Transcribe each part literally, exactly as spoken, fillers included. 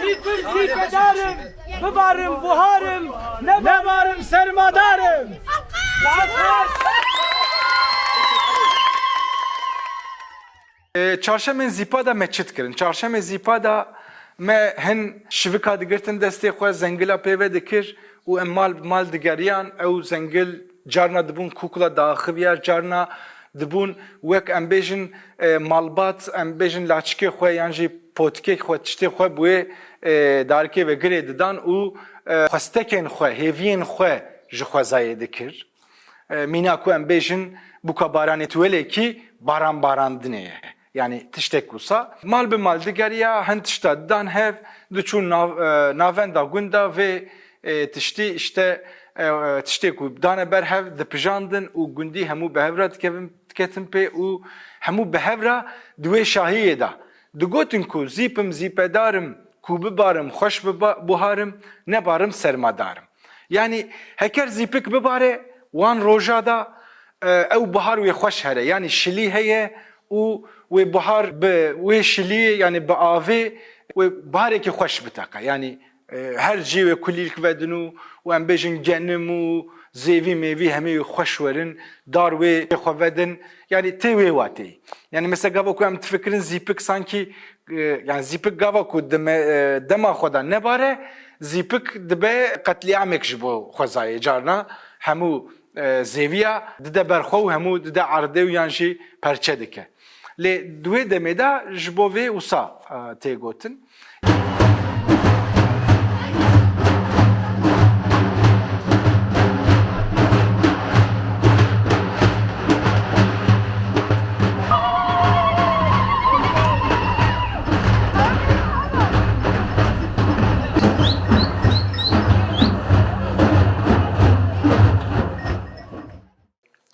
Zîpedarim, bibarim buharim, nebarim sermadarim. Çarşemên zîpa de me çi dikirin? Çarşemên zîpa de me hin şivika digirtin destê xwe, zengila pê ve dikir û em mal bi mal digeriyan. Ew zengil carna dibûn kukla diaxiviya, carna dibûn wek em bêjin, e, malbat, em bêjin laçikê xwe yan jî potikê xwe, tiştê xwe bi wê, e, darikê ve girê didan û, e, xwestekên xwe, hêviyên xwe ji xwezayê dikir. E, mîna ku em bêjin bûka baranê tuwelekî baran barandinê ye. Yanî tiştek wisa. Mal bi mal digeriya, hin tişta didan hev, diçûn nav-, e, navenda gunda vê, e, tiştî, işte, e, e, tiştê ku dane ber hev dipijandin û gundî hemû bi hev re dikevin, diketin pê û hemû bi hev re di wê şahiyê de digotin ku zîpim zîpedarim, ku bibarim xweş biba-, buharim, nebarim sermadarim. Yanî heker zîpik bibare, wan roja da, e, ew bihar wê xweş here. Yanî şilî heye û wê bihar bi wê şilî, yanî bi avê, wê biharekî xweş biteqe. Yanî, e, her cî wê kulîlk vedin û, û em bêjin genim û zêvî mêvî hemê wê xweş werin, dar wê xwe vedin. Yanî tê wê wateyî. Yanî mesela gava ku em difikirin zîpik sankî, e, yanî zîpik gava ku dime, e, dema xwe de nebare, zîpik dibe qetlîamek ji bo xwezayê. Carna hemû, e, zêviya dide ber xwe û hemû dide erdê û yan jî perçe dike. Lê di wê demê de ji bo vê wisa, e, tê gotin.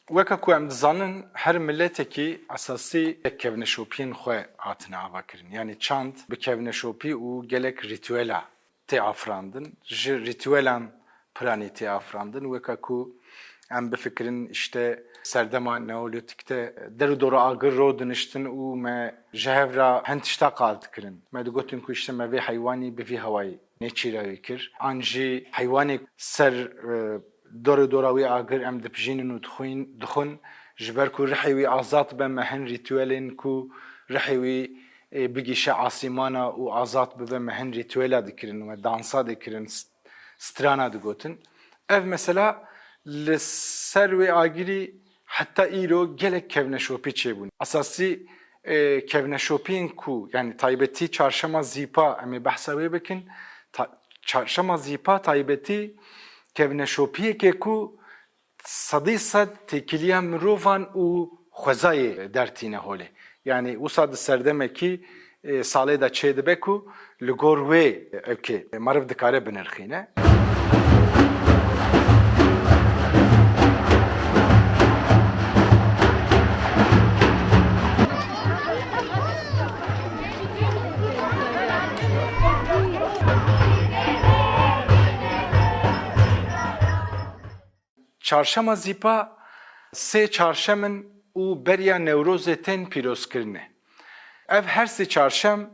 Weke ku em dizanin, her miletekî esasî kevneşopiyên xwe hatine avakirin. Yanî çand bi kevneşopî û gelek rîtuela tê afirandin. Ji rîtuelan piranî tê afirandin. Weke ku em bifikirin, işte, serdema neolîtîk de der û dora agir ro diniştin û me ji hev re hin tişta qal dikirin. Me digotin ku, işte, me vê heywanî bi vî hewayî nêçîrayî kir. An jî heywanê ser, e, dorê dora wî agir em dipijînin û dixwîn-, dixwin, ji ber ku rihê wî azad be, me hin rîtuelên ku rihê wî, e, bigîşe asîmana û azad bibe, me hin rîtuela dikirin, me dansa dikirin, st-, strana digotin. Ev mesela li ser wê agirî heta îro gelek kevneşopî çêbûn. Esasî, e, kevneşopiyên ku, yanî taybetî çarşema zîpa, em ê behsa wê bikin. Ta-, çarşema zîpa taybetî kevneşopiyeke ku sedî sed têkiliya mirovan û xwezayê dertîne holê. Yanî wisa di serdemekî, e, salê de çêdibe ku li gor wê ewkê meriv dikare binirxîne. Çarşema Zîpa sê çarşem in û beriya Newrozê tên pîrozkirinê. Ev her sê çarşem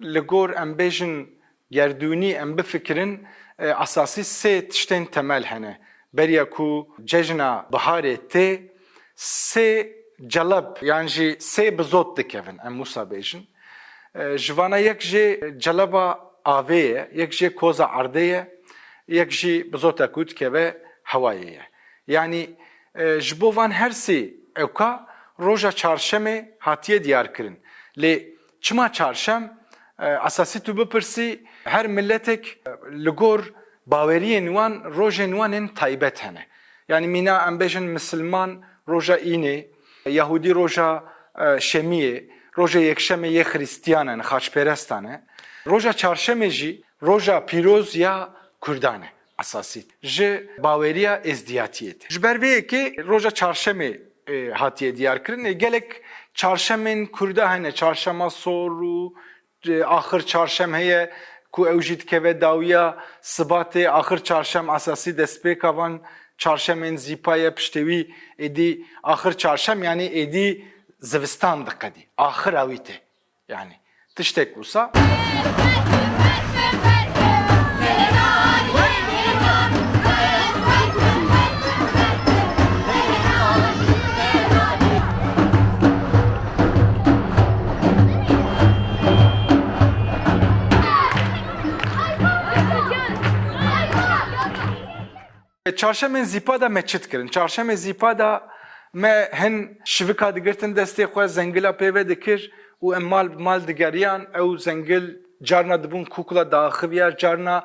li gor, em bêjin, gerdûnî em bifikirin, e, esasî sê tiştên temel hene. Beriya ku cejna biharê tê, sê celeb yan jî sê bizot dikevin, em wisa bêjin. E, ji vana yek jê celeba avê ye, yek jê koza erdê ye, yek jî bizota ku dikeve hewayê ye. Yanî, e, ji bo van her sê ewka roja çarşemê hatiye diyarkirin. Lê çima çarşem? E, esasî tu bipirsî, her miletek, e, li gor baweriyên wan, rojên wan ên taybet hene. Yanî mîna em bêjin misilman roja înê, yahûdî roja, e, şemiyê, roja yekşemê yê xirîstiyan e, xaçperestan e. Roja çarşemê jî roja pîroz ya kurdan e esasî. Ji baweriya êzdiyatiyê tê. Ji ber vê yekê roja çarşemê, e, hatiye diyarkirin. E, gelek çarşemên kurda hene, çarşema sor û, e, axir çarşem heye ku ew jî dikeve dawiya sibatê. Axir çarşem esasî destpêka van çarşemên zîpa ye, piştê wî êdî axir çarşem, yanî êdî zivistan diqedî. Axira wî tê. Yanî tiştek wisa. Çarşemên zîpa de me çi dikirin? Çarşemê zîpa de me hin şivika digirtin destê xwe, zengila pê ve dikir û em mal bi mal digeriyan. Ew zengil carna dibûn kukla diaxiviya, carna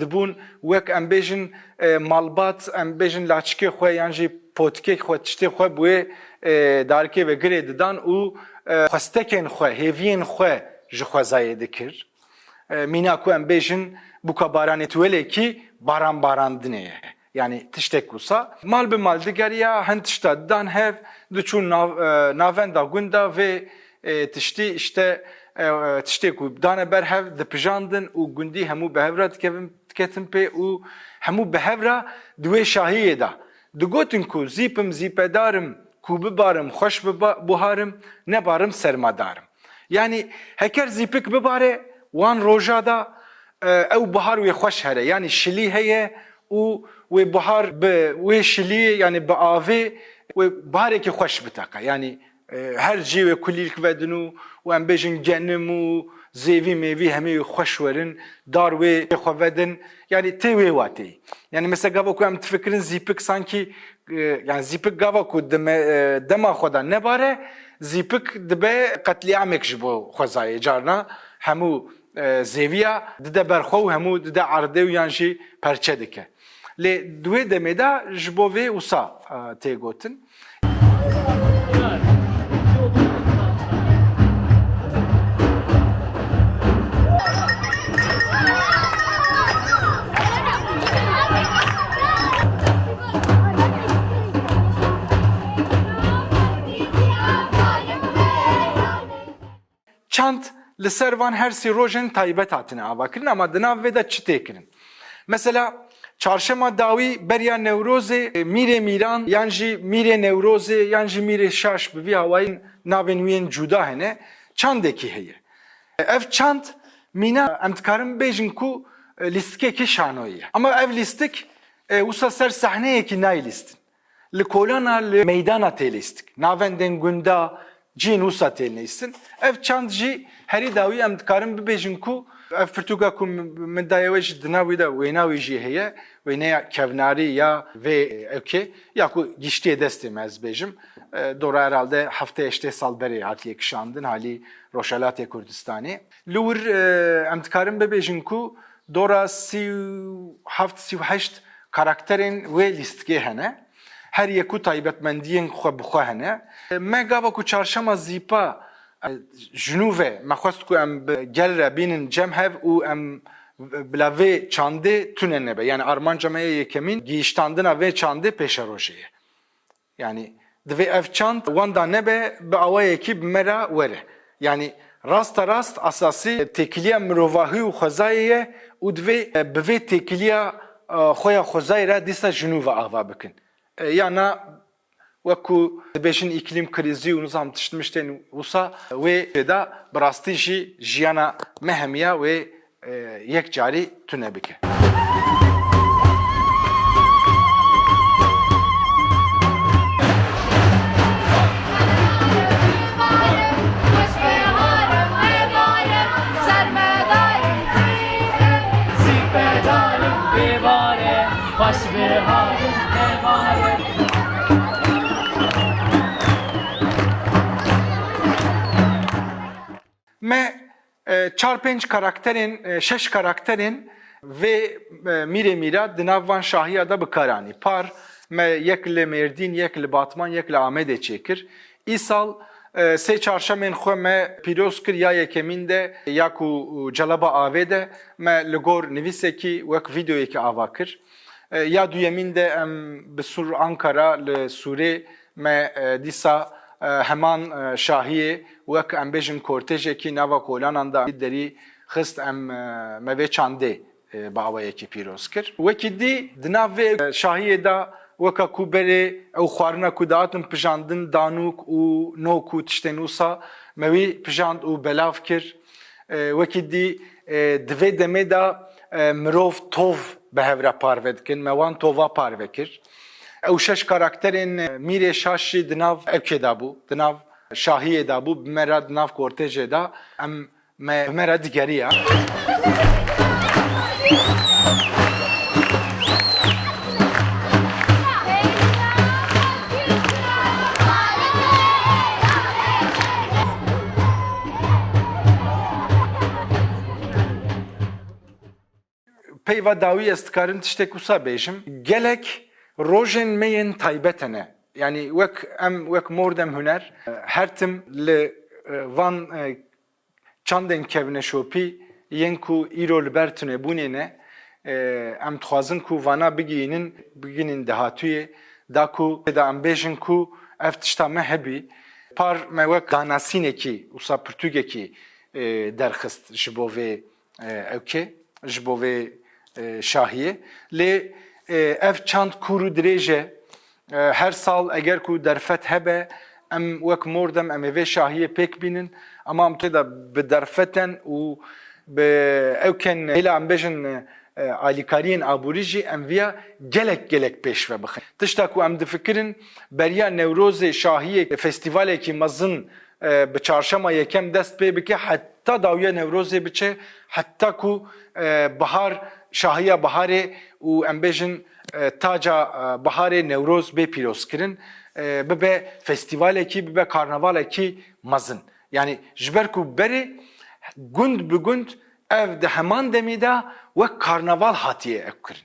dibûn wek em bêjin, e, malbat, em bêjin laçikê xwe yan jî potikê xwe, tiştê xwe bi wê, e, darikê ve girê didan û, e, xwestekên xwe, hêviyên xwe ji xwezayê dikir. E, mîna ku em bêjin bûka baranê tuwelekî baran barandinê ye. Yanî tiştek wisa. Mal bi mal digeriya, hin tişta didan hev, diçûn nav-, e, navenda gunda vê, e, tiştî, işte, e, e, tiştê ku dane ber hev dipijandin û gundî hemû bi hev re dikevin, diketin pê û hemû bi hev re di wê şahiyê de digotin ku zîpim, zîpedarim, ku bibarim, xweş biba-, buharim, nebarim, sermadarim. Yanî heker zîpik bibare, wan roja da, e, ew buhar wê xweş here. Yanî şilî heye û wê buhar bi wê şilî, yanî bi avê, wê buharekî xweş biteqe. Yanî, e, her cî wê kulîlk vedin û, û em bêjin genim û zêvî mêvî hemî wê xweş werin, dar wê xwe vedin. Yanî tê wê wateyî. Yanî mesela gava ku em difikirin zîpik sankî e, yani zîpik gava ku dime, e, dema xwe de nebare, zîpik dibe qetlîamek ji bo xwezayê. Carna hemû, e, zêviya dide ber xwe û hemû dide erdê û yan jî perçe dike. Lê di wê demê de ji bo vê wisa, e, tê gotin. Çand li ser van her sî rojên taybet hatine avakirin, ama di nav vê de çi tê kirin? Mesela, çarşema dawî beriya Newrozê, e, Mîrê Mîran, yan jî Mîrê Newrozê, yan jî Mîrê Şaş, bi vî hawayî navên wî yên cuda hene, çandekî heye. Ev çand mîna em dikarin bibêjin ku, e, lîstikekî şanoyî ye. Ama ev lîstik, e, wisa ser sehneyekî nayê lîstin. Li kolana, li meydana tê lîstik. Navendên gunda, cîn wisa tê lîstin. Ev çand jî herî dawî em dikarin bibêjin ku ev pirtûka ku min, min daye we jî di nav wî de wêna wî jî heye. Wêneya kevnarî ya vê ewkê ya ku giştiyê destê me, ez bêjim. E, dora herhalde heftê heştê sal berê hatiye kişandin halî Rojhelatê Kurdistanê. Li wir, e, em dikarin bibêjin ku dora sî û heft, sî û heşt karakterên wê lîstikê hene. Her yek û taybetmendiyên xwe bi xwe hene. Me gava ku çarşema zîpa, e, ji nû ve me xwest ku em bi gel re bînin cem hev û em bila vê çandê tune nebe. Yani armanca me yê yekemîn gihîştandina vê çandê pêşerojê ye. Yani divê ev çand wenda nebe, bi awayekî bi me re were. Yani rasta rast esasî têkiliya mirovahî û xwezayê ye û divê, e, bi vê têkiliya, e, xwe ya xwezayê re dîsa ji nû ve ava bikin. E, ya na, wek ku dibêjin îklîm krîzî û nizam tiştmiştên wisa, wê de bi rastî jî jiyana me hemiya wê, e, yek carî tune bike. Me, e, çar pênc karakterên, e, şeş karakterên vê, e, Mîrê Mîra di nav van şahiya de bi kar anî. Par me yek li Mêrdîn, yek li Batman, yek li Amedê çêkir. Îsal, e, sê çarşemên xwe me pîroz kir, ya yekemîn de ya ku Celeba Avê de me li gor nivîsekî wek vîdeoyekî ava kir. E, ya duyemîn de em bi Sur Ankara li Sûrê me, e, dîsa, e, heman, e, şahiyê wek em bêjin kortejekî nava kolanan de derî xist, em, e, me vê çandê, e, bi awayekî pîroz kir. Wekî dî di nav vê, e, şahiyê de weka ku berê ew xwarina ku dihatin pijandin, danûk û nok û tiştên wisa, me wî pijand û belav kir. E, wekî dî, e, di vê demê de, e, mirov tov bi hev re parve dikin. Me wan tova parve kir. Ew şeş karakterên, e, Mîrê Şaş jî di nav ewkê de bû, di nav şahiyê de bû, bi me re di nav kortejê de. Em, me, bi me re digeriya. Peyva dawî ez dikarim tiştek wisa bêjim. Gelek rojên me yên taybet hene. Yanî wek em, wek Mordem Huner, her tim li, e, van, e, çandên kevneşopî yên ku îro li ber tunebûnê ne, e, em dixwazin ku vana bigihînin, bigihînin dahatûyê, da ku da em bêjin ku ev tişta me hebî. Par me wek danasînekî, wisa pirtûkekî, e, derxist ji bo vê, e, ewkê, ji bo vê, e, şahiyê. Lê, e, ev çand kûr û dirêj e. E, her sal eger ku derfet hebe, em wek Mordem em ê vê şahiyê pêk bînin. Ama em tê de bi derfeten û bi ewkên hêla em bêjin, e, alîkariyên aborî jî em viya gelek gelek pêş ve bixin. Tişta ku em difikirin, beriya Newrozê şahiyê festîvalekî mezin, e, bi çarşema yekem dest pê bike, heta dawiya Newrozê biçe, heta ku, e, bihar, şahiya biharê û em bêjin, e, taca, e, biharê Newroz bê pîrozkirin, e, bibe festîvalekî, bibe karnavalekî mezin. Yanî ji ber ku berê gund bi gund ev di heman demî de wek karnaval hatiye ewkirin.